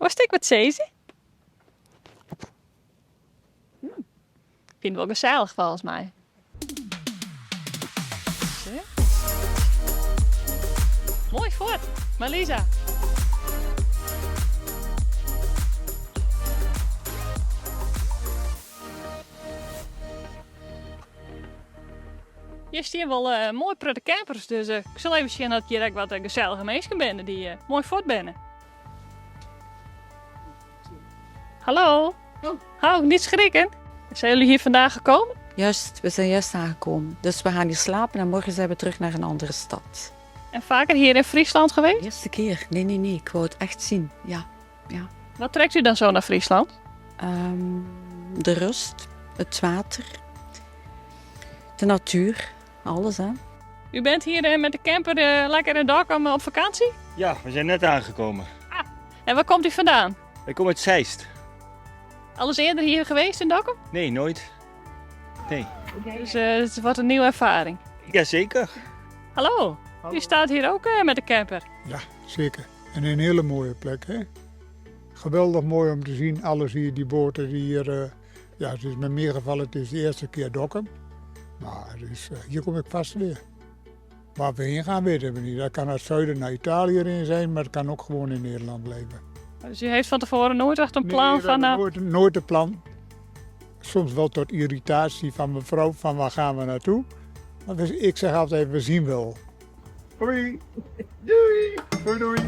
Wolst ek wat sizze? Ik fyn it wol gesellich folgens my. Moai fuort, Marlisa. Hjir stean wol moai protte campers, dus ik sil even sjen oft hjir ek wat gesellige minsken binne dy't moai fuort binne. Hallo. Oh. niet schrikken. Zijn jullie hier vandaag gekomen? Juist, we zijn juist aangekomen. Dus we gaan hier slapen en morgen zijn we terug naar een andere stad. En vaker hier in Friesland geweest? Eerste keer. Nee, nee, nee. Ik wou het echt zien. Ja. ja. Wat trekt u dan zo naar Friesland? Um, de rust, het water, de natuur, alles hè. U bent hier eh, met de camper eh, lekker in Dokkum op vakantie? Ja, we zijn net aangekomen. Ah, en waar komt u vandaan? Ik kom uit Zeist. Al eens eerder hier geweest in Dokkum? Nee, nooit. Nee. Dus uh, het wordt een nieuwe ervaring. Jazeker. Hallo. Hallo. U staat hier ook uh, met de camper. Ja, zeker. En een hele mooie plek, hè? Geweldig mooi om te zien, alles hier, die boten die hier... Uh, ja, het is me meer gevallen, het is de eerste keer Dokkum. Maar dus, hier kom ik vast weer. Waar we heen gaan weten we niet. Dat kan naar het zuiden naar Italië in zijn, maar het kan ook gewoon in Nederland blijven. Dus u heeft van tevoren nooit echt een plan nee, van... Nou... Nooit, nooit een plan. Soms wel tot irritatie van mevrouw van waar gaan we naartoe. Maar ik zeg altijd, we zien wel. Hoi. Doei. Doei doei.